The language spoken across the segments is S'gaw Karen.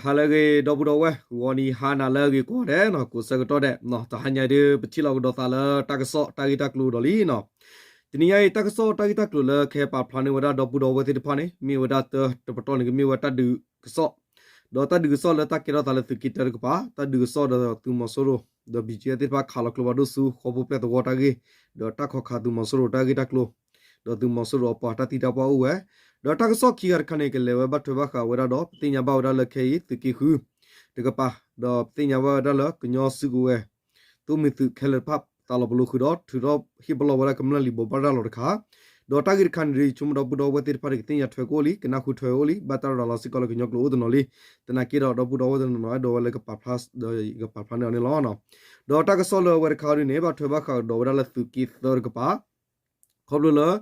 ဟါလၢအဂ့ၤ ဒီပုၢ်ဒီဝဲၢ် ဂီၤနံၤဟါနၤလၢအဂ့ၤကိးဂၤဒဲးနီၤ, ကိးဆၢကတီၢ်ဒဲး, တဟါညါဒုး ပထံၣ်လိာ်ကဒီးသးလၢတၢ်ကစီၣ်တၢ်ဂ့ၢ်တၢ်ကျိၤဒီးလံနီၤ. တနံၤညါအံၤ တၢ်ကစီၣ်တၢ်ဂ့ၢ်တၢ်ကျိၤလၢကဟဲပာ်ဖျါန့ၢ်ဝဲဒၣ်ဒီပုၢ်ဒီဝဲၢ်သ့ၣ်တဖၣ်န့ၣ် မ့ၢ်ဝဲဒၣ်တၢ်တပတီၢ်န့ၣ် ကမ့ၢ်ဝဲတၢ်ဒုးကစီၣ်, ဒီးတၢ်ဒုးကစီၣ်လၢတၢ်ကဲထီၣ်သးလၢသုးက့တၢတကပၤ, တၢ်ဒုးကစီၣ်ဒီးသုးမီၤစိရိၤ ဒီး ဘီကၠံသ့ၣ်တဖၣ်ခးလီၤကျိဖးဒိၣ်ဆူ ဃီဖိပျဲၢ်သဝီတၢ်ဂ့ၢ်, ဒီးတၢ်ခီးခးသုးမီၤစိရိၤတၢ်ဂ့ၢ်တၢ်ကျိၤ, ဒီးသုးမီၤစိရိၤအပှၤတၢ်သံတၢ်ပှၢ်အိၣ်ဝဲ, ဒီးတၢ်ကစီၣ်ခံဂၤတခါန့ၣ် ကလဲၤဝဲဘၣ်ထွဲဘၣ်ဃးဝဲဒၣ်ဒီး ပသ့ၣ်ညါဘၣ်ဝဲဒၣ်လၢခဲအံၤ သုးက့ဃုတကပၤ, ဒီးပသ့ၣ်ညါဘၣ်ဝဲဒၣ်လၢကညီစုကဝဲၤ သိၣ်မှံသုးခဲလၢာ်တဖၣ် သးလီၤပလိာ်ဃုာ်ဒီး ထုးထီၣ်ဟ့ၣ်ပလီၢ်ဝဲဒၣ်ကမျၢၢ်လံာ်ဘိးဘၣ်ရၤလီၤတခါ, ဒီးတၢ်ဂ့ၢ်တခါန့ၣ်ဒ်အံၤ ဆိကမိၣ်ဒီပုၢ်ဒီဝဲၢ်သ့ၣ်တဖၣ်န့ၣ် ကသ့ၣ်ညါထွဲကအိၣ်လံ ကနၢ်ဟူထွဲအိၣ်လံ ဘၣ်တၢ်ရၤလီၤစ့ၢ်ကီးလၢကညီကျိာ်အိၣ်တနီၤလံ, သနာ်က့ဒီးဒီပုၢ်ဒီဝဲၢ်တနီၤနီၤ အဲၣ်ဒိးဝဲလၢကပာ်ဖျါ ဒီးယကပာ်ဖျါန့ၢ်အီၤန့ၣ်လီၤ. ဒီးတၢ်ကစီၣ်လၢအဝဲတခါဒ်န့ၣ် ဘၣ်ထွဲဘၣ်ဃးကဒီးဝဲဒၣ်လၢသုးက့သၢတကပၤ ခီဖျိလၢ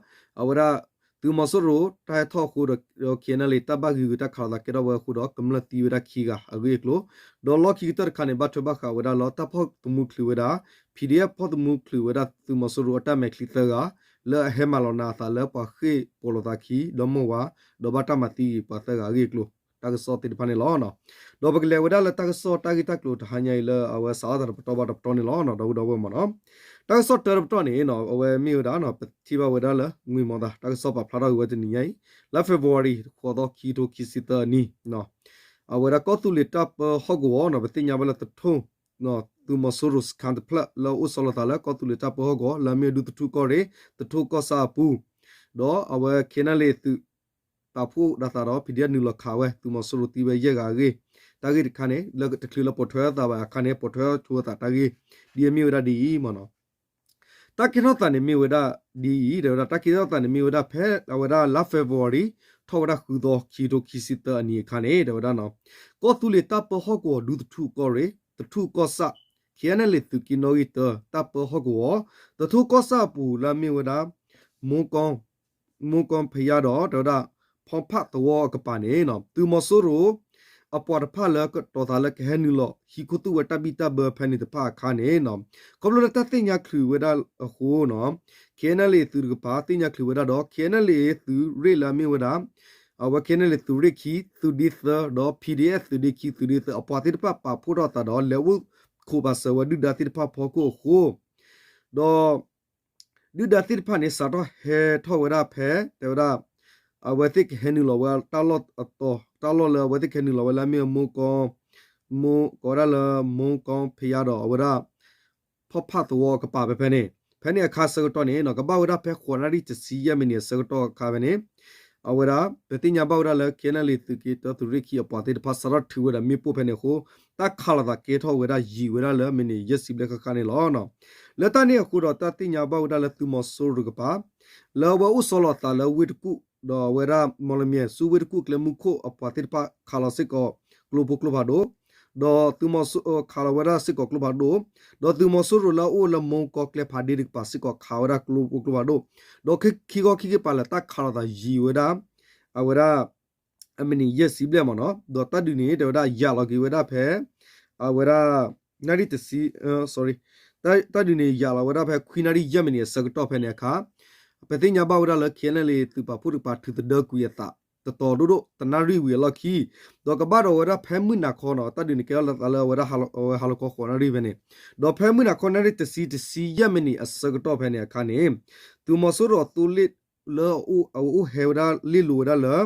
အဝဲဒၣ် သုးမီၤစိရိၤတၢ်ဟဲထီၣ်အဃိဒီး KNLA တၢ်ဘၣ်ဂံၤဂုၤတၢ်ခးလိာ်သးကဲထီၣ်ဝဲအဃိဒီး ကမျၢၢ်သံဝဲဒၣ်ခံဂၤအဂ့ၢ်အကျိၤ, ဒီးလီၢ်ခံကတၢၢ်တခါန့ၣ် ဘၣ်ထွဲဘၣ်ဃးဝဲဒၣ်လၢတၢ်ဖီၣ်သမူချုးဝဲဒၣ် PDF ဖီၣ်သမူချုးဝဲဒၣ်သုးမီၤစိရိၤအတၢ်မဲာ်ချံသၢဂၤ လၢအဟဲမၤလီၤနးအသးလၢပှၤဃ့ၢ်ပိာ်လိာ်သးခံ ဒီမါဝၤ ဒီးဘၣ်တၢ်မၤသံက့ၤပှၤသၢဂၤအဂ့ၢ်အကျိၤ တၢ်ကစီၣ်သ့ၣ်တဖၣ်န့ၣ်လီၤ. ဒီးပကလဲၤဝဲဒၣ်လၢတၢ်ကစီၣ်တၢ်ဂ့ၢ်တၢ်ကျိၤတဟါညါအံၤလၢ အဝဲစးထီၣ်သးတပတီၢ်ဘၣ်တပတီၢ်န့ၣ်လီၤ ဒီပုၢ်ဒီဝဲၢ်မ့ၢ်နီၤ. တၢ်ကစီၣ်တၢတပတီၢ်န့ၣ် အဝဲမ့ၢ်ဝဲဒၣ် ပထံၣ်ဘၣ်ဝဲဒၣ်လၢ ငွ့ၤမီၤသး တၢ်ကစီၣ်ပာ်ဖျါထီၣ်က့ၤဝဲတနံၤညါအံၤ လါ February ဃိးသီ ခံကထိခံဆံသၢအနံၣ် အဝဲဒၣ်ကီၢ်သူလ့ၤတၢ်ပၢဟီၣ်ကဝီၤနီၤ ပသ့ၣ်ညါဘၣ်လၢသထူၣ် သုးမီၤစိရိၤစခန်းတဖျၢၣ်လၢအအိၣ်ဆီလီၤသးလၢကီၢ်သူလ့ၤတၢ်ပၢဟီၣ်ကဝီၤ လၢအမ့ၢ်ဝဲဒၣ်သထူၣ်ကီၢ်ရ့ၣ် သထူၣ်ကီၢ်ဆၣ်အပူၤ, ဒီးအဝဲ KNLA သုး ပာ်ဖှိၣ်ဒၣ်သးဒီး PDF နုာ်လီၤခးဝဲ သုးမီၤစိရိၤသံဝဲယဲၢ်ဂၤအဂ့ၢ်, တၢ်ဂ့ၢ်တခါန့ၣ် လၢတချုးလၢပိာ်ထွဲအသးဘၣ်အခါန့ၣ် ပိာ်ထွဲဆိဝဲသးတၢ်ဂ့ၢ် ဒ်အမ့ၢ်ဝဲဒၣ်ဒ်အံၤမ့ၢ်နီၤ. တၢ်ကဲထီၣ်သးန့ၣ်မ့ၢ်ဝဲဒၣ်ဒ်အံၤ တဲဝဲဒၣ် တၢ်ကဲထီၣ်သးန့ၣ်မ့ၢ်ဝဲဒၣ်ဖဲအဝဲဒၣ်လါ February ထီၣ်ဝဲဒၣ်ဃုသီ ခံကထိခံဆံသၢအနံၣ်အခါန့ၣ် တဲဝဲဒၣ်နီၤ ကီၢ်သူလ့ၤတၢ်ပၢဟီၣ်ကဝီၤဒူသထူၣ်ကီၢ်ရ့ၣ် သထူၣ်ကီၢ်ဆၣ် KNLA သုးက့နီၣ်ဂံၢ်တၢ တၢ်ပၢဟီၣ်ကဝီၤ သထူၣ်ကီၢ်ဆၣ်အပူၤလၢအမ့ၢ်ဝဲဒၣ် မိကီ မိကီဖယါဒီး တဲဝဲဒၣ် ဖီဖးသဝီအကပၤန့ၣ် သုးမီၤစိရိၤ အပှၤတဖၣ်လၢကတီၤသးလၢကဟဲနုာ်လီၤ ဟံးခူသူၣ်ဝဲတၢ်ဘံၣ်တၢ်ဘၢဖဲန့ၣ်တဖၣ်အခါန့ၣ် ခီဖျိလၢတၢ်သ့ၣ်ညါချုးဝဲဒၣ်အဃိနီၤ KNLA သုးတကပၤ သ့ၣ်ညါချုးဝဲဒၣ်ဒီး KNLA သုးရ့ၣ်လၢအမ့ၢ်ဝဲဒၣ် အဝဲ KNLA သုးရ့ၣ်ခံ သုးဒ့သၢ ဒီး PDF သုးဒ့ခံ သုးဒ့သၢ အပှၤသ့ၣ်တဖၣ်ပာ်ဖှိၣ်ထီၣ်သးဒီး လဲၤအိၣ်ခိးပာ်စၢၤဝဲဒုၣ်ဒါသ့ၣ်တဖၣ်ဖီခိၣ်အဃိ ဒီး ဒုၣ်ဒါသ့ၣ်တဖၣ်န့ၣ် စးထီၣ်ဟဲထီၣ်ဝဲဒၣ်ဖဲ တဲဝဲဒၣ် အဝဲသ့ၣ်ကဟဲနုာ်လီၤဝဲတၢ်လီၢ်အတီၤ တၢ်လီၢ်လၢအဝဲသ့ၣ်ကဟဲနုာ်လီၤဝဲလၢအမ့ၢ်မိကီ မိ ကိးဝဲဒၣ်လၢမိကီဖယါဒီးအဝဲဒၣ် ဖီဖးသဝီကပၤဖဲဖဲန့ၣ် ဖဲန့ၣ်အခါဆၢကတီၢ်န့ၣ် ကဘၣ်ဝဲဒၣ်ဖဲဃိးနၣ်ရံၣ်တဆံယဲၢ်မံးနံးအဆၢကတီၢ်အခါဖဲန့ၣ် အဝဲဒၣ် ပသ့ၣ်ညါဘၣ်ဝဲဒၣ်လၢ KNLA သုးက့တၢ သုးရ့ၣ်ခံအပှၤသ့ၣ်တဖၣ် စးထီၣ်ထုးဝဲဒၣ်မ့ၣ်ပိၢ်ဖဲန့ၣ်အဃိ တၢ်ခးလိာ်သးကဲထီၣ်ဝဲဒၣ်ယံာ်ဝဲဒၣ်လၢမံးနံးယဲၢ်ဆံဘျဲၣ်ဃၣ်ဃၣ်န့ၣ်လီၤ. လၢတၢ်န့ၣ်အဃိဒီး တၢ်သ့ၣ်ညါဘၣ်ဝဲဒၣ်လၢသုးမီၤစိရိၤတကပၤ လၢအဝဲအိၣ်ဆီလီၤအသးလၢဝ့ၢ်တကူၣ် ဒီးအဝဲဒၣ်မီၣ်လမၠဲၣ်ဆူဝ့ၢ်တကူၣ်ကျဲမုၢ်ခိၣ်အပှၤသ့ၣ်တဖၣ်ခးလီၤစ့ၢ်ကီးကျိဖိကျိဖးဒိၣ် ဒီးသုးမီၤစိရိၤခးလီၤဝဲဒၣ်စ့ၢ်ကီးကျိဖးဒိၣ် ဒီးသုးမီၤစိရိၤလၢအအိၣ်လၢမိကီကျဲဖးဒ့တကပၤစ့ၢ်ကီးခးဝဲဒၣ်ကျိဖိကျိဖးဒိၣ် ဒီးခံခီခံကပၤလၢတၢ်ခးလိာ်သးယံာ်ဝဲဒၣ် အဝဲဒၣ် အမံးနံးယဲၢ်ဆံဘျဲၣ်မ့ၢ်နီၤ ဒီးတၢ်ဒုးန့ၣ် တဲဝဲဒၣ်ယၤလီၤက့ၤဝဲဒၣ်ဖဲ အဝဲဒၣ် နၣ်ရံၣ်တဆံ sorry တၢ်ဒုးန့ၣ်ယၤလီၤဝဲဒၣ်ဖဲခွံနၣ်ရံၣ်ယဲၢ်မံးနံးအဆၢကတီၢ်ဖဲန့ၣ်အခါ ပသ့ၣ်ညါဘၣ်ဝဲဒၣ်လၢ KNLA သုးပာ်ဖှိၣ်တကပၤထုးသဒၢကွံာ်အသး တတီၤဒိၣ်ဒိၣ် တနၣ်ရံၣ်ဝံၤအလီၢ်ခံ ဒီးကဘၣ်ဒီးဝဲဒၣ်ဖဲမုၢ်နၤခီနီၤ တၢ်ဒုးန့ၣ်ကဲထီၣ်လၢသးလၢအဝဲဒၣ်ဟါလီၤခီဃိးနၣ်ရံၣ်ဖဲန့ၣ် ဒီးဖဲမုၢ်နၤခီနၣ်ရံၣ်တဆံတဆံယဲၢ်မံးနံးအဆၢကတီၢ်ဖဲန့ၣ်အခါန့ၣ် သုးမီၤစိရိၤအသိလ့ၣ်လၢအအိၣ်ဟဲဝဲဒၣ်လ့ၣ်လိၤဝဲဒၣ်လၢ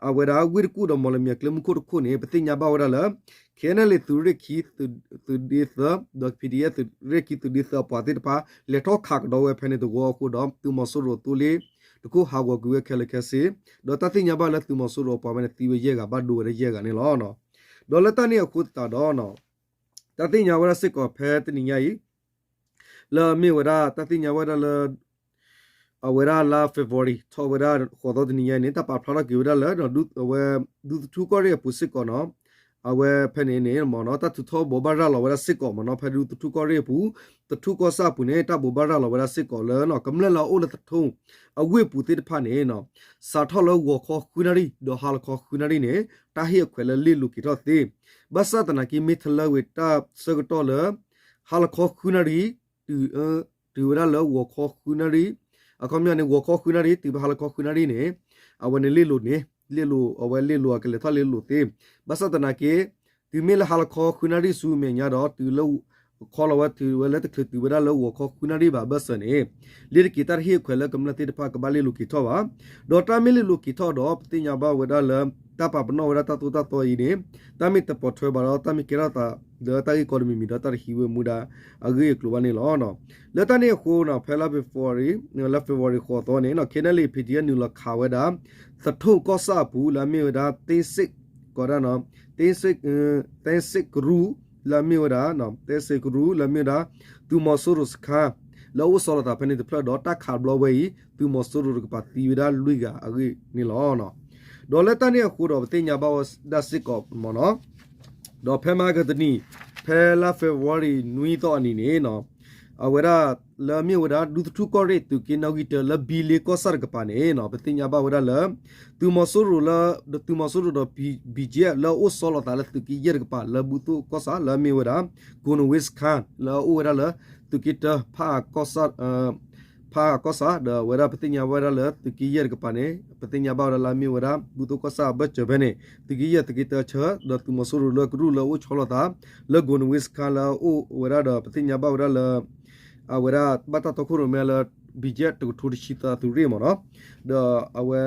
အဝဲဒၣ်ဝ့ၢ်တကူၣ်ဒီးမီၣ်လမၠဲၣ်ကျဲမုၢ်ခိၣ်တခိၣ်န့ၣ် ပသ့ၣ်ညါဘၣ်ဝဲဒၣ်လၢ KNLA သုးရ့ၣ်ခံ သုးဒ့သၢ ဒီး PDF သုးရ့ၣ်ခံသုးဒ့သၢအပှၤသ့ၣ်တဖၣ် လဲၤထီၣ်ခးကဒီးဝဲဖဲန့ၣ်တဝီအဃိဒီး သုးမီၤစိရိၤအသိလ့ၣ်တခိၣ်ဟးဂီၤကွံာ်ဝဲခဲလၢာ်ခဲဆ့ ဒီးတၢ်သ့ၣ်ညါဘၣ်လၢသုးမီၤစိရိၤအပှၤဖဲန့ၣ်သံဝဲယဲၢ်ဂၤ ဘၣ်ဒိဝဲဒၣ်ယဲၢ်ဂၤန့ၣ်လီၤ. ဒီးလၢတၢ်န့ၣ်အဃိသတးဒီး တၢ်သ့ၣ်ညါဝဲဒၣ်စ့ၢ်ကီးဖဲတနံၤညါအံၤ လၢအမ့ၢ်ဝဲဒၣ်တၢ်သ့ၣ်ညါဝဲဒၣ်လၢ အဝဲဒၣ်လါ February ထီၣ်ဝဲဒၣ်ဃိးသီတနံၤညါအံၤန့ၣ် တၢ်ပာ်ဖျါထီၣ်က့ၤဝဲဒၣ်လၢ အဝဲ ဒူသထူကီၢ်ရ့ၣ်အပူၤစ့ၢ်ကီးနီၤ အဝဲဖဲန့ၣ်န့ၣ်မ့ၢ်နီၤ တၢ်ထုးထီၣ်ဘိးဘၣ်ရၤလီၤဝဲဒၣ်စ့ၢ်ကီးမ့ၢ်နီၤ ဖဲဒူသထူကီၢ်ရ့ၣ်အပူၤ သထူကီၢ်ဆၣ်အပူၤန့ၣ် တၢ်ဘိးဘၣ်ရၤလီၤဝဲဒၣ်စ့ၢ်ကီးလၢ ကမျၢၢ်လၢအအိၣ်လၢသထူ အဝ့ၢ်ပူၤသ့ၣ်တဖၣ်န့ၣ် စးထီၣ်လၢဂီၤခီဃုနၣ်ရံၣ် ဒီးဟါလီၤခီဃုနၣ်ရံၣ်န့ၣ် တၢ်ဟ့ၣ်အခွဲးလၢလ့ၣ်လိၤက့ၤထီၣ်သ့ ဘၣ်ဆၣ်သနာ်က့မ့ၢ်ထလၢဝံၤတၢ်ဆၢကတီၢ်လၢ ဟါလီၤခီဃုနၣ်ရံၣ် တုၤဝဲဒၣ်လၢဂီၤခီဃုနၣ်ရံၣ် အခီပညီန့ၣ် ဂီၤခီဃုနၣ်ရံၣ် တုၤဖဲဟါလီၤခီဃုနၣ်ရံၣ်န့ၣ် အဝဲန့ၣ်လ့ၣ်လိၤန့ၣ် လ့ၣ်လိၤ အဝဲလ့ၣ်လိၤအကလဲၤထီၣ်လ့ၣ်လိၤသ့, ဘၣ်ဆၣ်သနာ်က့ တုၤမ့ၢ်လၢဟါလီၤခီဃုနၣ်ရံၣ်ဆူမဲာ်ညါဒီး တုၤလၢ ခီလီၤဝဲတုၤဝဲလၢတချုးတုၤဝဲဒၣ်လၢဂီၤခီဃုနၣ်ရံၣ်ဘၣ် ဘၢၣ်စၢၤန့ၣ် လ့တက့ၤတၢ်တဟ့ၣ်အခွဲးလၢကမျၢၢ်သ့ၣ်တဖၣ်ကဘၣ်လ့ၣ်လိၤက့ၤထီၣ်ဘၣ်. ဒီးတၢ်မ့ၢ်လ့ၣ်လိၤက့ၤထီၣ်ဒီး ပသ့ၣ်ညါဘၣ်ဝဲဒၣ်လၢ တၢ်ပာ်ပနီၣ်ဝဲဒၣ်တၢ်သိၣ်တၢ်သီအံၤန့ၣ် တၢ်မ့ၢ်တပိာ်ထွဲဘၣ်ဒီး တၢ်မ့ၢ်ကဲထီၣ်သးလၢတၢ်ဂ့ၢ်ကီတမံၤမံၤဒီး တၢ်တဟံးဝဲမူဒါအဂ့ၢ်အကျိၤဘၣ်န့ၣ်လီၤ. လၢတၢ်န့ၣ်အဃိနီၤ ဖဲလါ February လါ February ဃိးသီန့ၣ်နီၤ ခဲနလံ ပီၣ်ထံယဲၢ် နုာ်လီၤခးဝဲဒၣ် သထူၣ်ကီၢ်ဆၣ်အပူၤ လၢအမ့ၢ်ဝဲဒၣ် သ့စ့ၣ် ကိးဒၣ်နီၤ သ့စ့ၣ် သ့စ့ၣ်ကရူၢ် လၢအမ့ၢ်ဝဲဒၣ် သ့စ့ၣ်ကရူၢ် လၢအမ့ၢ်ဝဲဒၣ် သုးမီၤစိရိၤစခါ လၢအအိၣ်ဆီလီၤသးဖဲန့ၣ်တဖျၢၣ်ဒီး တၢ်ခးဘျီဝဲအံၤ သုးမီၤစိရိၤတကပၤသံဝဲဒၣ်လွံၢ်ဂၤအဂ့ၢ်န့ၣ်လီၤ. ဒီးလၢတၢ်န့ၣ်အဃိဒီး ပသ့ၣ်ညါဘၣ်ဝဲဒၣ်စ့ၢ်ကီးမ့ၢ်နီၤ ဒီးဖဲမဟါကတနံၤ ဖဲလါ February နွံသီအနံၤန့ၣ်နီၤ အဝဲဒၣ်လၢအမ့ၢ်ဝဲဒၣ် ဒူသထူၣ်ကီၢ်ရ့ၣ်သုးက့နီၣ်ဂံၢ်တၢလၢဘံလ့ကီၢ်ဆၣ်တကပၤန့ၣ်နီၤ ပသ့ၣ်ညါဘၣ်ဝဲဒၣ်လၢ သုးမီၤစိရိၤလၢ သုးမီၤစိရိၤဒီး ဘံကၠဲၣ် လၢအအိၣ်ဆီလီၤသးလၢသုးက့ယဲၢ်တကပၤ လၢဘူၣ်သိၣ်ကီၢ်ဆၣ် လၢအမ့ၢ်ဝဲဒၣ် ကိၣ်နဝ့စခါ လၢအအိၣ်ဝဲဒၣ်လၢ သုးက့တၢ ဖးအကီၢ်ဆၣ် ဖးအကီၢ်ဆၣ် ဒီးအဝဲဒၣ်ပသ့ၣ်ညါဘၣ်ဝဲဒၣ်လၢသုးက့ယဲၢ်တကပၤန့ၣ် ပသ့ၣ်ညါဘၣ်ဝဲဒၣ်လၢအမ့ၢ်ဝဲဒၣ် ဘူၣ်သိၣ်ကီၢ်ဆၣ်အဘၢၣ်စၢၤဖဲန့ၣ် သုးက့ယဲၢ်သုးက့တၢဆၢ ဒီးသုးမီၤစိရိၤလၢကရူၢ်လၢအအိၣ်ဆီလီၤသး လၢကိၣ်နဝ့စခါလၢအအိၣ်ဝဲဒၣ်ဒီး ပသ့ၣ်ညါဘၣ်ဝဲဒၣ်လၢ အဝဲဒၣ်ဘၣ်တၢ်တီခိၣ်ရိၣ်မဲလၢ ဘံကၠဲၣ် တကထိတဆံသၢအသုးရ့ၣ်မ့ၢ်နီၤ ဒီးအဝဲ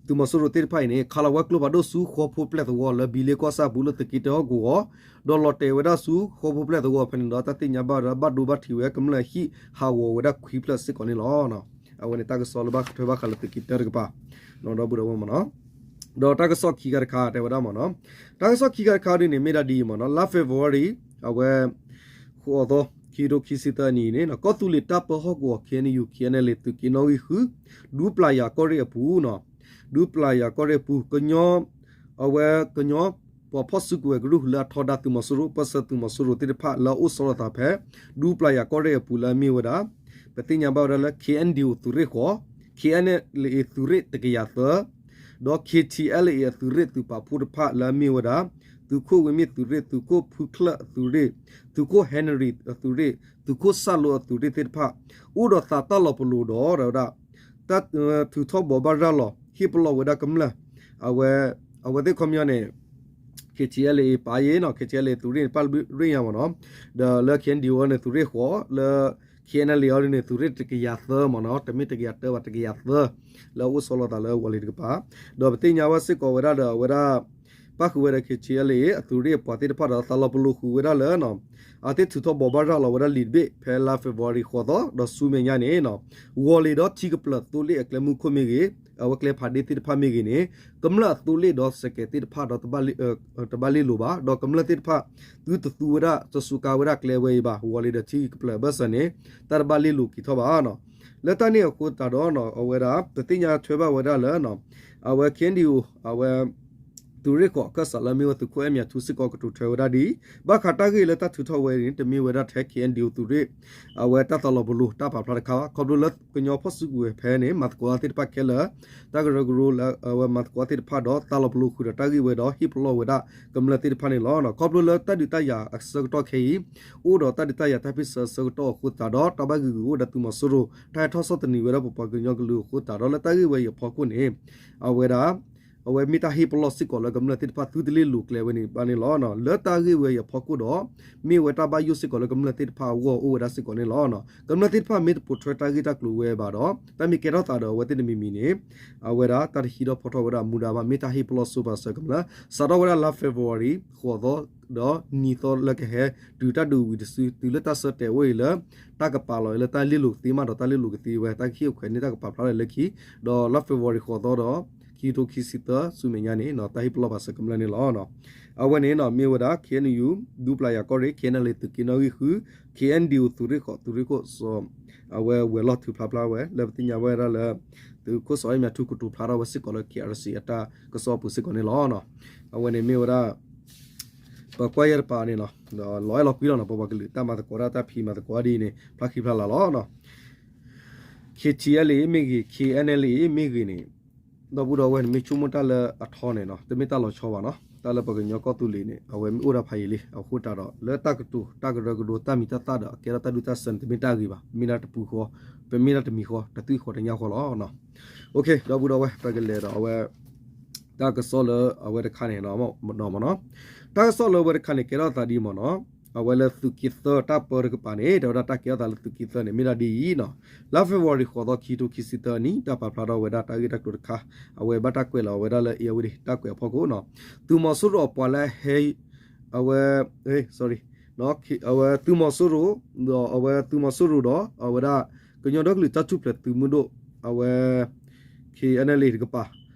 သုးမီၤစိရိၤသ့ၣ်တဖၣ်အံၤန့ၣ် ခးလီၤဝဲကျိဖးဒိၣ်ဆူဃီဖိပျဲၢ်သဝီလၢဘံလ့ကီၢ်ဆၣ်ပူၤလၢသုးက့တၢဟီၣ်ကဝီၤ ဒီးလီၤတဲာ်ဝဲဒၣ်ဆူဃီဖိပျဲၢ်သဝီဖဲန့ၣ်ဒီး တၢ်သ့ၣ်ညါဘၣ်ဝဲဒၣ် ဘၣ်ဒိဘၣ်ထံးဝဲကမျၢၢ်ဟံၣ်ဟးဂီၤဝဲဒၣ်ခွံဖျၢၣ်စ့ၢ်ကီးန့ၣ်လီၤ. အဝဲန့ၣ်တၢ်ကစီၣ်လၢဘၣ်ထွဲဘၣ်ဃးလၢသုးက့တၢတကပၤ ဒီပုၢ်ဒီဝဲၢ်မ့ၢ်နီၤ ဒီးတၢ်ကစီၣ်ခံခါတခါတဲဝဲဒၣ်မ့ၢ်နီၤ တၢ်ကစီၣ်ခံခါတခါဒ်န့ၣ် မ့ၢ်ဒၣ်ဒ်အံၤမ့ၢ်နီၤ လါ February အဝဲ ဃိးသီ ခံကထိခံဆံသၢနံၣ်န့ၣ် ကီၢ်သူလ့ၤတၢ်ပၢဟီၣ်ကဝီၤ K N U K N L A သုးက့နီၣ်ဂံၢ်ဃု ဒူပျၢ်ယၤကီၢ်ရ့ၣ်အပူၤနီၤ ဒူပျၢ်ယၤကီၢ်ရ့ၣ်အပူၤ ကညီ အဝဲကညီ ပှၤဖီၣ်စုကဝဲၤကရူၢ်လၢအထီဒါသုးမီၤစိရိၤ ပၢၢ်ဆၢသုးမီၤစိရိၤသ့ၣ်တဖၣ်လၢအအိၣ်ဆီလီၤသးဖဲ ဒူပျၢ်ယၤကီၢ်ရ့ၣ်အပူၤလၢအမ့ၢ်ဝဲဒၣ် ပသ့ၣ်ညါဘၣ်ဝဲဒၣ်လၢ K N D O သုးရ့ၣ်ဃိး K N L A သုးရ့ၣ်တကယၤသၢ ဒီး K T L A အသုးရ့ၣ်သုးပာ်ဖှိၣ်တဖၣ်လၢအမ့ၢ်ဝဲဒၣ် သုးခိၣ်ဝ့ၢ်မ့ၣ်သုးရ့ၣ် သုးခိၣ်ဖုချၢၣ်အသုးရ့ၣ် သုးခိၣ်ဟဲနရံၤအသုးရ့ၣ် သုးခိၣ်စၣ်လိအသုးရ့ၣ်သ့ၣ်တဖၣ် အိၣ်ဒီးသးတၢ်လီၤပလိာ်ဒီး တၢ်ထုးထီၣ်ဘိးဘၣ်ရၤလီၤ ဟ့ၣ်ပလီၢ်ဝဲဒၣ်ကမျၢၢ် အဝဲ အဝဲသ့ၣ်ခီပညီန့ၣ် K T L A ပာ်ယ့ၣ်နီၤ K T L A သုးရ့ၣ်န့ၣ် ပၣ်ရ့ၣ်ညါမ့ၢ်နီၤ ဒီးလၢ K N D O န့ၣ် သုးရ့ၣ်ဃိး လၢ K N L A အီၤဒ်န့ၣ် သုးရ့ၣ်တကယၤသၢမ့ၢ်နီၤ တမ့ၢ်တကယၤတၢဘၣ် တကယၤသၢ လၢအအိၣ်ဆီလီၤသးလၢဝီၤလံၤတကပၤ ဒီးပသ့ၣ်ညါဝဲစ့ၢ်ကီးဝဲဒၣ်ဒီးအဝဲဒၣ် ပၣ်ဃုာ်ဝဲဒီး K T L A အသုးရ့ၣ်အပှၤသ့ၣ်တဖၣ်ဒီး သးလီၤပလိာ်ဃုာ်ဝဲဒၣ်လၢ အဝဲသ့ၣ်ထုးထီၣ်ဘိးဘၣ်ရၤလီၤဝဲဒၣ်လံာ်တဘ့ၣ် ဖဲလါ February ဃိးသီ ဒီးဆူမဲာ်ညါန့ၣ် ဝီၤလံၤဒီးထံကပျၢၤသိလ့ၣ်အကျဲမုၢ်ခိၣ်မ့ၢ်ဂ့ၤ အဝဲကျဲဖးဒ့သ့ၣ်တဖၣ်မ့ၢ်ဂ့ၤန့ၣ် ကမျၢၢ်အသိလ့ၣ်ဒီးစဲးကဲးသ့ၣ်တဖၣ်ဒီး တဘၣ်လ့ၣ်လိၤဘၣ် ဒီးကမျၢၢ်သ့ၣ်တဖၣ် သုတသူဝဲဒၣ် တစူးကါဝဲဒၣ်ကျဲဝဲအံၤဘၣ် ဝီၤလံၤဒီးထံကပျၢၤဘၢၣ်စၢၤန့ၣ် တၢ်တဘၣ်လ့ၣ်လိၤက့ၤထီၣ်ဘၣ်နီၤ လၢတၢ်န့ၣ်အဃိသတးဒီး အဝဲဒၣ် ပသ့ၣ်ညါထွဲဘၣ်ဝဲဒၣ်လၢ အဝဲ K N D O အဝဲ သုးရ့ၣ်ဃိးအခၢၣ်စးလၢအမ့ၢ်ဝဲသုးခိၣ်အဲၣ်မၠးထူစ့ၢ်ကီးကတိၤထွဲဝဲဒၣ်ဒ်အံၤ ဘၣ်ဃးတၢ်ဂ့ၢ်လၢတၢ်ထုးထီၣ်ဝဲန့ၣ် တမ့ၢ်ဝဲဒၣ်ထဲ K N D O သုးရ့ၣ် အဝဲတၢ်သးလီၤပလိာ်တၢ်ပာ်ဖျါတခါဘၣ် ခီဖျိလၢကညီဖီၣ်စုကဝဲၤဖဲန့ၣ် မၤသကိးသ့ၣ်တဖၣ်ခဲလၢာ် တၢ်ကရၢကရိလၢ အဝဲမၤသကိးသ့ၣ်တဖၣ်ဒီး သးလီၤပလိာ်ဃုာ်ဒီးတၢ်ဂ့ၢ်ဝဲဒီး ဟ့ၣ်ပလီၢ်ဝဲဒၣ်ကမျၢၢ်သ့ၣ်တဖၣ်န့ၣ်လီၤ. ခီဖျိလၢတၢ်ဒုးတၢ်ယၤအဆၢကတီၢ်ခဲအံၤ အိၣ်ဒီးတၢ်ဒုးတၢ်ယၤတၢ်ဖ့ၣ်ဆၢအဆၢကတီၢ်အဃိသတးဒီး တၢ်ဘၣ်ဂံာ်ဂူာ်အိၣ်ဒီးသုးမီၤစိရိၤ တၢ်ဟဲထီၣ်ဆီၣ်သနံးဝဲဒၣ်ပပှၤကညီကလုာ်အဃိသတးဒီး လၢတၢ်ဂ့ၢ်ဝဲအံၤအဖီခိၣ်န့ၣ် အဝဲဒၣ် အဝဲမ့ၢ်တၢ်ဟ့ၣ်ပလီၢ်စ့ၢ်ကီးလၢကမျၢၢ်သ့ၣ်တဖၣ်သုတလ့ၣ်လိၤကျဲဝဲန့ၣ်ဘၣ်န့ၣ်လီၤ. လၢတၢ်ဂ့ၢ်ဝဲအံၤအဖီခိၣ်ဒီး မ့ၢ်ဝဲတၢ်ဘၣ်ယိၣ်စ့ၢ်ကီးလၢကမျၢၢ်သ့ၣ်တဖၣ်အဂီၢ်အိၣ်ဝဲဒၣ်စ့ၢ်ကီးန့ၣ်လီၤ. ကမျၢၢ်သ့ၣ်တဖၣ်မ့ၢ်တပိာ်ထွဲတၢ်ဂ့ၢ်တၢ်ကျိၤဝဲဘၣ်ဒီး တၢ်မ့ၢ်ကဲထီၣ်သးဒီးအဝဲသ့ၣ်တမံၤမံၤန့ၣ် အဝဲဒၣ်တၢ်တဟံးထီၣ်ဖီထီၣ်ဝဲဒၣ်မူဒါဘၣ် မ့ၢ်တၢ်ဟ့ၣ်ပလီၢ်စိပၤစၢၤကမျၢၢ် စးထီၣ်ဝဲဒၣ်လါ February ဃိးသီ ဒီးနံၤသီလၢကဟဲ တုၤတၢ်ဒုးဝံၤတစု တုၤလၢတၢ်ဆၢတဲာ်အိၣ်အံၤလၢ တၢ်ကပာ်လီၤလၢတၢ်လ့ၣ်လိၤကသ့မးဒီးတၢ်လ့ၣ်လိၤကသ့ဝဲ တၢ်ကဟ့ၣ်အိၣ်ခွဲးန့ၢ်တၢ်ကပာ်ဖျါလၢလၢခံ ဒီးလါ February ဃိးသီဒီး ခံကထိခံဆံသၢ ဆူမဲာ်ညါန့ၣ် တၢ်ဟ့ၣ်ပလီၢ်ပာ်စၢၤကမျၢၢ်န့ၣ်လီၤ. အဝဲန့ၣ်မ့ၢ်ဝဲဒၣ် K N U ဒူပျၢ်ယၤကီၢ်ရ့ၣ် K N L A သုးက့နီၣ်ဂံၢ်ဃု K N D O သုးရ့ၣ်ဃိး သုးရ့ၣ်ခိၣ်စီၤ အဝဲဝဲၤလီၢ်ထုးဖျါဖျါဝဲ လၢပသ့ၣ်ညါဝဲဒၣ်လၢ သုးခိၣ်စီၤအဲၣ်မၠးထူကတိၤဖျါထီၣ်ဝဲစ့ၢ်ကီးလၢ K R C အတၢ်ကစီၣ်အပူၤစ့ၢ်ကီးန့ၣ်လီၤ. အဝဲန့ၣ်မ့ၢ်ဝဲဒၣ် ပကွၢ်ယဲၢ်တပၤန့ၣ်လီၤ. ဒီးလီၤအဲၣ်လီၤကွံလီၤနီၤ ပပှၤကလုာ်တၢ်မၤသကိးတၢ်တၢ်ဖံးမၤသကိးဒ်အံၤန့ၣ် ဖျါခံဖျါလာ်လီၤ. K T L A မ့ၢ်ဂ့ၤ K N L A မ့ၢ်ဂ့ၤန့ၣ် ဒီပုၢ်ဒီဝဲၢ်န့ၣ် မ့ၢ်ဆိကမိၣ်တၢ်လၢအထီန့ၣ်နီၤ တမ့ၢ်တၢ်လီၤဆီဘၣ်နီၤ တၢ်လၢပှၤကညီကီၢ်သူလ့ၤန့ၣ် အဝဲမ့ၢ်အိၣ်ဒၣ်ဖးယံာ်လံ အဃိသတးဒီး လၢတၢ်ကတိၤတၢ်ကရၢကရိတၢ်မံၤတၢ်သၣ်ဒီး အကဲထီၣ်တၢ်ဒုးတၢ်ဆၢန့ၣ် တမ့ၢ်တၢ်ဂ့ၤဘၣ် မ့ၢ်ဒၣ်တပူၤဃီ ပမ့ၢ်ဒၣ်တမံၤဃီ တသွံၣ်ဃီတညၣ်ဃီလီၤ. ဒီပုၢ်ဒီဝဲၢ် ပကလဲၤဒီးအဝဲ တၢ်ကစီၣ်လၢအဝဲတခါန့ၣ်မ့ၢ်နီၤ, တၢ်ကစီၣ်လၢအဝဲတခါန့ၣ် ကဲထီၣ်သးဒ်အံၤမ့ၢ်နီၤ, အဝဲလၢသုးက့သၢတၢ်ပၢတကပၤန့ၣ် တဲဝဲဒၣ်တၢ်ကဲထီၣ်သးလၢသုးက့သၢန့ၣ် မ့ၢ်ဒၣ်ဒ်အံၤနီၤ, လါ February ဃိးသီ ခံကထိခံဆံသၢနံၣ် တၢ်ပာ်ဖျါထီၣ်ဝဲဒၣ်တၢ်ဂ့ၢ်တၢ်ကျိၤတခါ, အဝဲဘၣ်တၢ်ကွဲးလီၤဝဲဒၣ်လၢ အ့ၣ်ယၣ်ဝတံၣ် တၢ်ကွဲးအဖီခိၣ်နီၤ, သုးမီၤစိရိၤအပှၤလၢအဟဲ အဝဲ sorry အဝဲသုးမီၤစိရိၤ ဒီးအဝဲသုးမီၤစိရိၤဒီး အဝဲဒၣ် ကညီဒီကလုာ်တၢ်ထူၣ်ဖျဲးသုးမုၢ်ဒိၣ် အဝဲ KNLA တကပၤ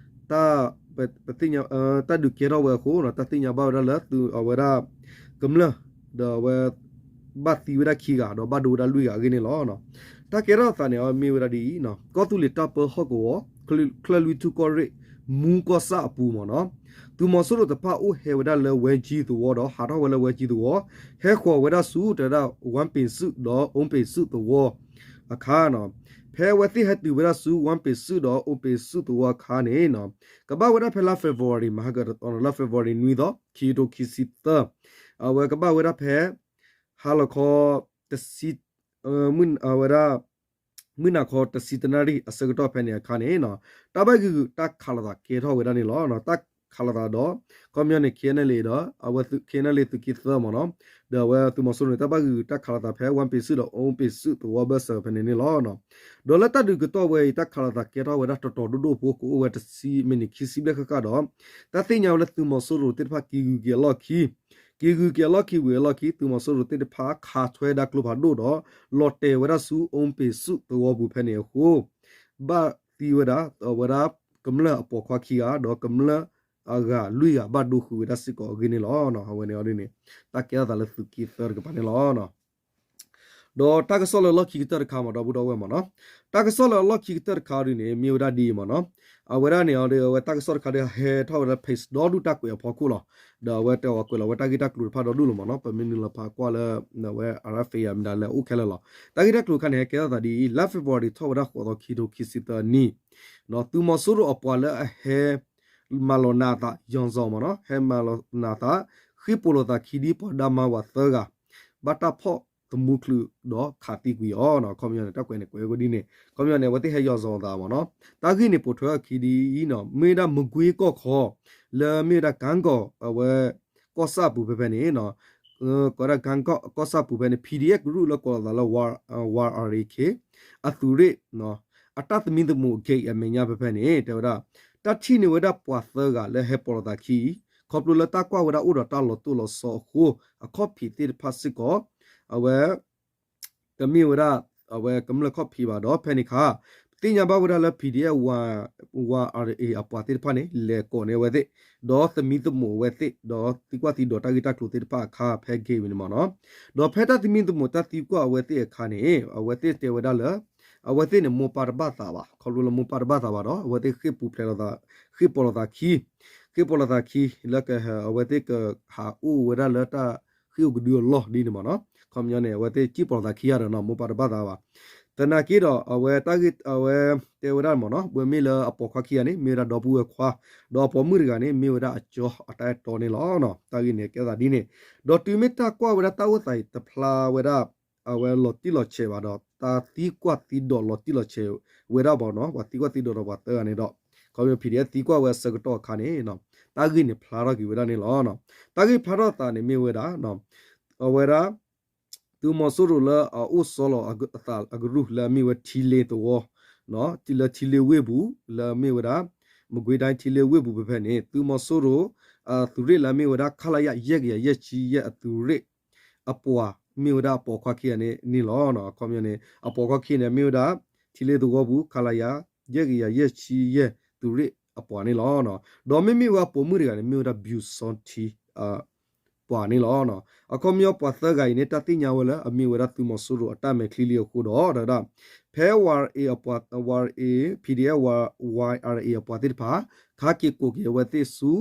တၢ် ပသ့ၣ်ညါ တၢ်ဒုးကဲထီၣ်ဝဲအဃိ တၢ်သ့ၣ်ညါဘၣ်ဝဲဒၣ်လၢ အဝဲဒၣ် ကမျၢၢ် ဒီးအဝဲ ဘၣ်သံဝဲဒၣ်ခံဂၤ ဒီးဘၣ်ဒိဝဲဒၣ်လွံၢ်ဂၤအဂ့ၢ်န့ၣ်လီၤ. တၢ်ကဲထီၣ်သးန့ၣ် မ့ၢ်ဝဲဒၣ်ဒ်အံၤ, ကီၢ်သူလ့ၤတၢ်ပၢဟီၣ်ကဝီၤ ချၢၣ်လွံၢ်ထူၣ်ကီၢ်ရ့ၣ် မူကီၢ်ဆၣ်အပူၤမ့ၢ်နီၤ, သုးမီၤစိရိၤတဖၣ်အိၣ်ဟဲဝဲဒၣ်လၢဝဲကၠံသဝီဒီး ဟးထီၣ်ဝဲလၢဝဲကၠံသဝီ, ဟဲဃီၤဝဲဒၣ်ဆူ တဲဝဲဒၣ် ဝၣ်ပ့ၤစုၣ်ဒီးအိၣ်ပ့ၤစုၣ်သဝီအခါ, ဖဲအဝဲသ့ၣ်ဟဲတုၤဝဲဒၣ်ဆူ ဝၣ်ပ့ၤစုၣ်ဒီးအိၣ်ပ့ၤစုၣ်သဝီအခါန့ၣ် ကဘၣ်ဝဲဒၣ်ဖဲလါ February မဟါက လါ February နွံသီ ခံကထိခံဆံသၢ, အဝဲကဘၣ်ဝဲဒၣ်ဖဲ ဟါလီၤခီ တဆံ အဝဲဒၣ် မုၢ်နၤခီတဆံတနၣ်ရံၣ်အဆၢကတီၢ်ဖဲန့ၣ်အခါန့ၣ် တၢ်ဘၣ်ဂံာ်ဂူာ်တၢ်ခးလိာ်သးကဲထီၣ်ဝဲဒၣ်န့ၣ်လီၤ. တၢ်ခးလိာ်သးဒီး ခီပညီန့ၣ် KNLA ဒီး အဝဲ KNLA သုးက့သၢမ့ၢ်နီၤ, ဒီးအဝဲသုးမီၤစိရိၤန့ၣ် တၢ်ဘၣ်ဂံာ်ဂူာ်တၢ်ခးလိာ်သးဖဲ ဝၣ်ပ့ၤစုၣ်ဒီးအိၣ်ပ့ၤစုၣ်သဝီဘၢၣ်စၢၤဖဲန့ၣ်န့ၣ်လီၤ. ဒီးလၢတၢ်ဒုးကတီၢ်ဝဲအံၤ တၢ်ခးလိာ်သးကဲထီၣ်ဝဲဒၣ်တီၤတီၤဒိၣ်ဒိၣ်ဖိ ကအိၣ်ဝဲတဆံ မံးနံးခံဆံဘျဲၣ်ဃၣ်ဃၣ်ဒီး တၢ်သ့ၣ်ညါဝဲလၢသုးမီၤစိရိၤသ့ၣ်တဖၣ်က့ၤဂုၤက့ၤအလီၢ်ခံ က့ၤဂုၤက့ၤအလီၢ်ခံဝံၤအလီၢ်ခံ သုးမီၤစိရိၤသ့ၣ်တဖၣ်ခးထွဲဒၣ်ကျိဖးဒိၣ်ဒီး လီၤတဲာ်ဝဲဒၣ်ဆူအိၣ်ပ့ၤစုၣ်သဝီပူၤဖဲန့ၣ်အဃိ ဘၣ်သံဝဲဒၣ် အဝဲဒၣ်ကမျၢၢ်အပိာ်ခွါခံဂၤ ဒီးကမျၢၢ်အဂၤလွံၢ်ဂၤဘၣ်ဒိဃုာ်ဝဲဒၣ်စ့ၢ်ကီးအဂ့ၢ်န့ၣ်လီၤ. အဝဲန့ၣ်အီၤဒ်န့ၣ် တၢ်ကဲထီၣ်သးလၢသုးက့သၢတကပၤန့ၣ်လီၤ. ဒီးတၢ်ကစီၣ်လၢအလီၢ်ခံကတၢၢ်တခါမ့ၢ် ဒီပုၢ်ဒီဝဲၢ်မ့ၢ်နီၤ, တၢ်ကစီၣ်လၢအလီၢ်ခံကတၢၢ်တခါအီၤဒ်န့ၣ် မ့ၢ်ဝဲဒၣ်ဒ်အံၤမ့ၢ်နီၤ, အဝဲဒၣ်န့ၣ်အီၤဒီး အဝဲတၢ်ကစီၣ်တခါဒီးဟဲထီၣ်ဝဲလၢ page ဒီဒူၣ်တၢ်ကွဲးအဖီခိၣ်လီၤ. ဒီးအဝဲတဲအီၤကွဲးလီၤဝဲတၢ်ဂ့ၢ်တၢ်ကျိၤတဖၣ်ဒီဒူၣ်လီၤမ့ၢ်နီၤ, ပမ့ၢ်နုာ်လီၤဖးကွၢ်လၢ အဝဲ RFA မ့ၢ်ဒၣ်လဲာ်အိၣ်ခဲလၢာ်လီၤ. တၢ်ဂ့ၢ်တၢ်ကျိၤတခါန့ၣ် ဟဲကဲထီၣ်သးဒ်အံၤ လါ February ထီၣ်ဝဲဒၣ်ဃိးသီ ခံကထိခံဆံသၢနံၣ် သုးမီၤစိရိၤအပှၤလၢအဟဲ မၤလီၤနးအသး ယီၤစီၤမ့ၢ်နီၤ, ဟဲမၤလီၤနးအသး ဃ့ၢ်ပိာ်လိာ်သးခံဒ်ပှၤဒါမါဝၤသၢဂၤ ဘၣ်တၢ်ဖီၣ်သမူချုးဒီးခးသံကွံာ်အီၤနီၤ. ခီပညီန့ၣ် တၢ်ကွဲးန့ၣ်ကွဲးဝဲဒ်န့ၣ်, ခီပညီန့ၣ် အဝဲသ့ၣ်ဟဲယီၤစီၤအသးမ့ၢ်နီၤ. တၢ်ဂ့ၢ်န့ၣ်ပိာ်ထွဲအခံဒ်အံၤနီၤ, မ့ၢ်ဝဲဒၣ်မကွ့ကီၢ်ခီ လၢမ့ၢ်ဝဲဒၣ်ကၣ်ကီၢ် အဝဲ ကီၢ်ဆၣ်ပူၤဖဲဖဲန့ၣ် ကီးဒၣ်ကၣ်ကီၢ် ကီၢ်ဆၣ်ပူၤဖဲန့ၣ် PDF ကရူၢ်လၢကိးလီၤသးလၢ ဝါရ့ခ့ အသုးရ့ၣ် အတၢ်သမံသမိး gate အမဲာ်ညါဖဲဖဲန့ၣ် တဲဝဲဒၣ် တၢ်ထံၣ်န့ၢ်ဝဲဒၣ်ပှၤသၢဂၤလၢဟဲပိာ်လိာ်သးခံအံၤ ခီဖျိလၢတၢ်ကွၢ်ဝဲဒၣ်အိၣ်ဒီးတၢ်လီၤတိၢ်လီၤဆီအဃိ အခီၣ်ဖံးသ့ၣ်တဖၣ်စ့ၢ်ကီး အဝဲ တမ့ၢ်ဝဲဒၣ် အဝဲကမျၢၢ်ခီၣ်ဖံးဘၣ်ဒီး ဖဲန့ၣ်အခါ သ့ၣ်ညါဘၣ်ဝဲဒၣ်လၢ PDF ဝါရ့အပှၤသ့ၣ်တဖၣ်န့ၣ် လဲၤကိးန့ၢ်အဝဲသ့ၣ် ဒီးသမံသမိးအဝဲသ့ၣ် ဒီးသံကွၢ်သံဒိးတၢ်ဂ့ၢ်တၢ်ကျိၤသ့ၣ်တဖၣ်အခါ ဖဲ gate ဝံၤန့ၣ်မ့ၢ်နီၤ. ဒီးဖဲတၢ်သမံသမိးတၢ်သံကွၢ်အဝဲသ့ၣ်အခါန့ၣ် အဝဲသ့ၣ်တဲဝဲဒၣ်လၢ အဝဲသ့ၣ်န့ၣ် မိၢ်ပၢ်တဘၣ်သးဘၣ်, ခီဖျိလၢမိၢ်ပၢ်တဘၣ်သးဘၣ်ဒီး အဝဲသ့ၣ်ဃ့ၢ်ပူၤဖျဲးလိာ်သး ဃ့ၢ်ပိာ်လိာ်သးခံ ဃ့ၢ်ပိာ်လိာ်သးခံ လၢက အဝဲသ့ၣ်ကဟးအိၣ်ဝဲဒၣ်လၢတၢ်ဃ့ၢ်အိၣ်ကဒုအလီၢ်ဒ်န့ၣ်မ့ၢ်နီၤ. ခီပညီန့ၣ် အဝဲသ့ၣ်စံၣ်ပိာ်လိာ်သးခံဂၤဒီးနီၤ မိၢ်ပၢ်တဘၣ်သးဘၣ်. သနာ်က့ဒီး အဝဲတၢ်ဂ့ၢ် အဝဲတဲဝဲဒၣ်မ့ၢ်နီၤ ပမ့ၢ်လၢအပိာ်ခွါခံဂၤန့ၣ် မ့ၢ်ဝဲဒၣ်ဒီပုၢ်ဝဲၢ်ခွါ ဒီးအပိာ်မုၣ်တဂၤန့ၣ် မ့ၢ်ဝဲဒၣ်အကၠီအတၢ်အဲၣ်တီန့ၣ်လီၤ. တၢ်ဂ့ၢ်န့ၣ်ကဲသးဒ်န့ၣ် ဒီးတုၤမ့ၢ်တၢ်ကွၢ်ဝဲဒၣ်တၢ်အိၣ်သးအံၤတဖျါဝဲဒၣ် အဝဲလီၤတံၢ်လီၤဆဲးဘၣ်ဒီး တၢ်သံကွၢ်သံဒိးလီၤတံၢ်လီၤဆဲးဝဲဒၣ်ဘၣ်နီၤ ပှၤသံကွၢ်သံဒိးဒီးပှၤသၢဂၤန့ၣ်ဒီး ခီပညီ PDF သံကွၢ်ဝဲအဆၢကတီၢ်အခါန့ၣ် တၢ်ဂ့ၢ်န့ၣ်ဖျါထီၣ်က့ၤဝဲဒၣ်န့ၣ်လီၤ. တၢ်ဂ့ၢ်ဖျါထီၣ်သးန့ၣ်မ့ၢ်ဝဲဒၣ် အဝဲဒၣ် သုးမီၤစိရိၤလၢအအိၣ်ဆီလီၤအသးအကရူၢ်လၢအမ့ၢ်ဝဲထံလ့သဝီ လၢထံလ့ဝ့ၢ်ပူၤ လၢအမ့ၢ်ဝဲဒၣ် မကွ့ၤဒၣ်ထံလ့ဝ့ၢ်ပူၤဖဲဖဲန့ၣ် သုးမီၤစိရိၤ အသုးရ့ၣ်လၢအမ့ၢ်ဝဲဒၣ် ခလရ ယဲၢ်ကယၤယဲၢ်ဆံယဲၢ်အသုးရ့ၣ် အပှၤမ့ၢ်ဝဲဒၣ်အပိာ်ခွါခံဂၤန့ၣ်န့ၣ်လီၤ. အခီပညီန့ၣ် အပိာ်ခွါခံဂၤန့ၣ် မ့ၢ်ဝဲဒၣ် ထံလ့သဝီပူၤ ခလရ ယဲၢ်ကယၤယဲၢ်ဆံယဲၢ်သုးရ့ၣ်အပှၤန့ၣ်လီၤ. ဒီးမ့မ့ၢ်ဝဲအပိာ်မုၣ်တဂၤန့ၣ် မ့ၢ်ဝဲဒၣ် ဘျူးစီထံ ပှၤန့ၣ်လီၤ. အခီပညီပှၤသၢဂၤအံၤန့ၣ် တၢ်သ့ၣ်ညါဝဲလၢအမ့ၢ်ဝဲဒၣ်သုးမီၤစိရိၤအတၢ်မဲာ်ချံလံအဃိဒီး တဲဝဲဒၣ် ဖဲ ဝါရ့ PDF ဝါ ဝါရ့ အပှၤသ့ၣ်တဖၣ် ခးက့ၤကိးက့ၤအဝဲသ့ၣ်ဆူ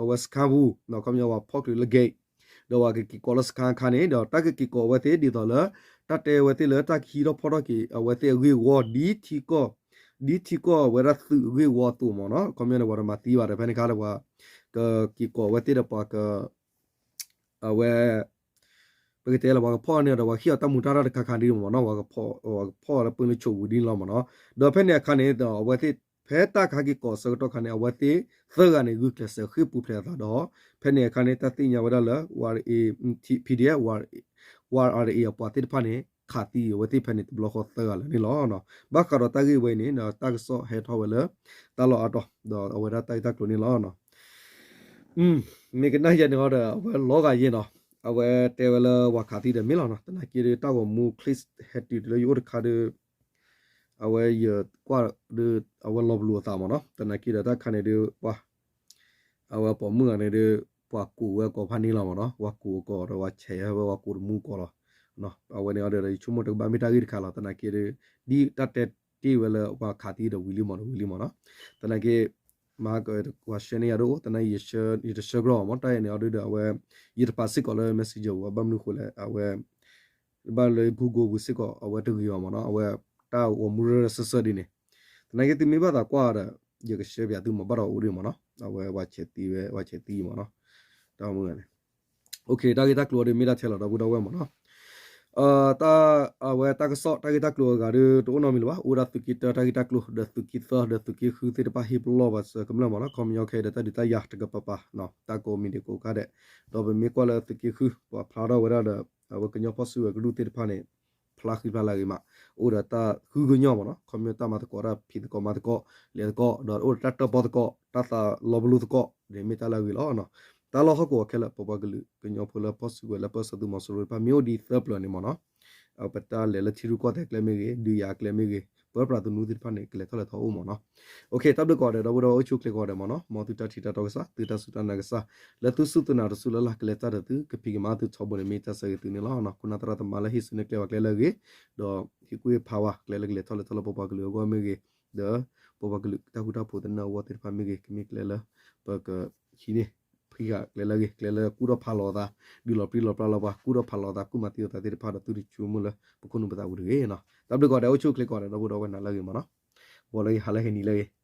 အဝဲစခါပူၤ အခီပညီပှၤဖီၣ်ချုးလၢ gate ဒီးပှၤကက့ၤကိးလၢစခါအခါန့ၣ် ဒီးတၢ်ကက့ၤကိးအဝဲသ့ၣ်ဒ်သိးလၢ တၢ်တဲဝဲသ့ၣ်လၢတၢ်ကဟံးထီၣ်ဖီၣ်ထီၣ်က့ၤအဝဲသ့ၣ်အဂ့ၢ်အဝီ ဒ်ထံကီၢ် ဒ်ထံကီၢ်အဝဲဒၣ်သုးအဂ့ၢ်အဝီအသိးမ့ၢ်နီၤ. အခီပညီန့ၣ် ပှၤတမၤသံဘၣ်ဒီး ဖဲန့ၣ်အခါဒီးပှၤ ကက့ၤကိးအဝဲသ့ၣ်ဒီးပှၤက အဝဲ ပကတဲလၢပှၤကဖီၣ်န့ၣ်ဒီး ပှၤဟ့ၣ်အီၤတၢ်မူတၢ်ရၢ်တခါခါဒ်မ့ၢ်နီၤ, ပှၤကဖီၣ်လၢပၢလၢဆိးပူၤဒ်န့ၣ်လီၤမ့ၢ်နီၤ. ဒီးဖဲန့ၣ်အခါန့ၣ်ဒီး အဝဲသ့ၣ် ဖဲတၢ်ကဟဲက့ၤကိးအဆၢကတီၢ်ခါန့ၣ် အဝဲသ့ၣ်သၢဂၤန့ၣ် ဂုာ်ကျဲးစၢးဃ့ၢ်ပူၤဖျဲးအသးဒီး ဖဲန့ၣ်အခါန့ၣ် တၢ်သ့ၣ်ညါဝဲဒၣ်လၢ ဝါရအ့ PDF ဝါ ဝါရအ့ အပှၤသ့ၣ်တဖၣ်န့ၣ် ခးသံအဝဲသ့ၣ်ဖဲန့ၣ်တဘျီဃီသၢဂၤလၢာ်န့ၣ်လီၤ. ဘၣ်ဃးဒီးတၢ်ဂ့ၢ်ဝဲအံၤန့ၣ် တၢ်ကစီၣ်ဟဲထီၣ်ဝဲလၢ တၢ်လီၢ်အါတီၤ ဒီးအဝဲဒၣ်တၢ်ဂ့ၢ်တၢ်ကျိၤန့ၣ်လီၤ. မ့ၢ်ကနၣ်ယဲန့ၣ်အီၤဒီး အဝဲလီၤဂာ်ယဲနီၤ, အဝဲတဲဝဲလၢပှၤခးသံဒီးမ့ၢ်လီၤနီၤ, သနာ်က့ဒီး တၢ်ဂီၤမူ clip ဟဲတုၤလၢယအိၣ်တခါဒီး အဝဲယကွၢ်ဒီး အဝဲလီၤပလိာ်အသးမ့ၢ်နီၤ, သနာ်က့ဒီးတၢ်ခါန့ၣ်ဒီး ပှၤ အဝဲပိာ်မုၣ်ဂၤန့ၣ်ဒီး ပှၤကူးဝဲအကိာ်ဖးန့ၣ်လီၤမ့ၢ်နီၤ, ပှၤကူးအကိာ်ဒီးပှၤဆဲးဝဲပှၤကူးတမူကိာ်လီၤ. အဝဲန့ၣ်အီၤဒီး ယဆိကမိၣ်တကဘၣ်မ့ၢ်တၢ်ဂ့ၢ်တခါလီၤ, သနာ်က့ဒီး ဒ်တၢ်တဲတ့ၢ်ဝဲလၢပှၤခးသံဒီးဝံၤလံမ့ၢ်နီၤ, ဝံၤလံမ့ၢ်နီၤ, သနာ်က့ မၤက ပှၤ share န့ၢ်ယၤဒိၣ်အိၣ် သနာ်က့ ယတဆှၢကြၢးအီၤမ့ၢ် တၢ်အံၤန့ၣ်အီၤဒီး အဝဲ ယတပာ်စ့ၢ်ကီးလၢ messenger ပူၤ ဘၣ်မနုၤဃိလဲၣ် အဝဲ ဘၣ်လၢ Google ပူၤစ့ၢ်ကီး အဝဲတဂ့ၤဘၣ်မ့ၢ်နီၤ, အဝဲတၢ်ဂီၤမူရၢရၢစၢၢ်စၢၢ်ဒ်န့ၣ်, သနာ်က့သုမ့ၢ်ဘၣ်သးကွၢ်ဒီး ယက share ပၠးသုမ့ၢ်ဘၣ်ဒီးအိၣ်ဒ်မ့ၢ်နီၤ, အဝဲပှၤဆဲးသံဝဲ ပှၤဆဲးသံမ့ၢ်နီၤ, တၢ်ဂီၤမူန့ၣ် တၢ်ဂ့ၢ်တၢ်ကျိၤအီၤဒီးမ့ၢ်ဒၣ်ထဲလီၤ ဒီပုၢ်ဒီဝဲၢ်မ့ၢ်နီၤ. တၢ် အဝဲတၢ်ကစီၣ် တၢ်ဂ့ၢ်တၢ်ကျိၤအဂၤဒီး တအိၣ်နီတမံၤလၢၤဘၣ်, အိၣ်ဝဲဒၣ်သုးက့တၢ တၢ်ဂ့ၢ်တၢ်ကျိၤ ဒီးသုးက့သၢ ဒီးသုးက့ဃုသ့ၣ်တဖၣ်ဟ့ၣ်ပလီၢ်ဘၣ်စၢၤကမျၢၢ်မ့ၢ်နီၤ, ခီပညီခဲအံၤဒီးတၢ်ဒုးတၢ်ယၤတကပၤပၤ, တၢ်ကိးမံၤဒဲးကိးကါဒဲး, ဒီးပမ့ၢ်ကွၢ်လၢသုးက့ဃု ပှၤဖျါထီၣ်ဝဲဒၣ်ဒီး အဝဲကညီဖီၣ်စုကဝဲၤကရူၢ်သ့ၣ်တဖၣ်န့ၣ် ဖျါဃံဖျါလၤဂ့ၤမး, အိၣ်ဒီးတၢ်ဃုကညီမ့ၢ်နီၤ, ခီပညီတၢ်မၤသကိး တၢ်ဖံးသကိးမၤသကိး လဲၤသကိး ဒီးအိၣ်ဒီးတၢ်တၢၣ်ပီၣ်သကိး တၢ်သးလီၤပလိာ်သကိး ဒ်မ့ၢ်တၢ်လၢအဂ့ၤလီၤ. တၢ်လီၢ်ဟီၣ်ကဝီၤခဲလၢာ် ပပှၤကလုာ်ကညီဖိလၢဖီၣ်စုကဝဲၤလၢပၢၢ်ဆၢသုးမီၤစိရိၤတဖၣ် မ့ၢ်အိၣ်ဒ်သၢပျၢၤန့ၣ်မ့ၢ်နီၤ, ပတၢ်လဲၤလၢထံရူၢ်ကီၢ်သဲးကျဲမ့ၢ်ဂ့ၤ ဒုးယၤကျဲမ့ၢ်ဂ့ၤ ပၢပြးသနူသ့ၣ်တဖၣ်န့ၣ် ကလဲၤထီၣ်လဲၤထီအိၣ်မ့ၢ်နီၤ. တၢ်ဘျုးကိးဂၤဒဲး ဒီပုၢ်ဒီဝဲၢ်အိၣ်ဆူၣ်အိၣ်ချ့ကိးဂၤဒဲးမ့ၢ်နီၤ, မ်သုတၢ်ထံၣ်တၢ်တီကစၢ် သုတၢ်စူၢ်တၢ်နာ်ကစၢ် လၢသုစူၢ်သုနာ်တစူၢ်လၢ်လၢ် ကလဲၤတၢ်ဒီးသု ကဖံးကမၤသုထီဘိန့ၣ် မ့ၢ်တၢ်ဆၢဂ့ၤသုန့ၣ်လီၤ. ခိၣ်နၢ်သရၣ်သမါလၢဟ့ၣ်ဆူၣ်န့ၢ်ကျဲပှၤကျဲလၢအဂ့ၤ, ဒီးဟ့ၣ်ကူၣ်ဟ့ၣ်ဖးဝဲ ကျဲလၢကလဲၤထီၣ်လဲၤထီလၢပပှၤကလုာ်အဂီၢ်မ့ၢ်ဂ့ၤ, ဒီးပပှၤကလုာ်တၢ်ဃူတၢ်ဖိးသနၢၣ်အဂီၢ်သ့ၣ်တဖၣ်မ့ၢ်ဂ့ၤ, ကမ့ၢ်ကျဲလၢ ပကဟံးန့ၢ် ဖံးဃာ်ကျဲလၢအဂ့ၤ, ကျဲလၢကူၣ်ထီၣ်ဖးလီၤအသး, ဒုးလီၤပြံလီၤပြါလီၤပှၤ ကူၣ်ထီၣ်ဖးလီၤအသး ကူၣ်မၤသံအသးသ့ၣ်တဖၣ်ဒီး သုတဆိကမိၣ်လၢပခိၣ်နူာ်ပသးပူၤတဂ့ၤနီၤ. တၢ်ဘျုးကိးဂၤဒဲး အိၣ်ဆူၣ်အိၣ်ချ့ကိးဂၤဒဲး ဒီပုၢ်ဒီဝဲၢ်နၤလၢအဂ့ၤမ့ၢ်နီၤ, ဂီၤလၢအဂ့ၤ ဟါလၢအဂ့ၤ နံၤလၢအဂ့ၤ.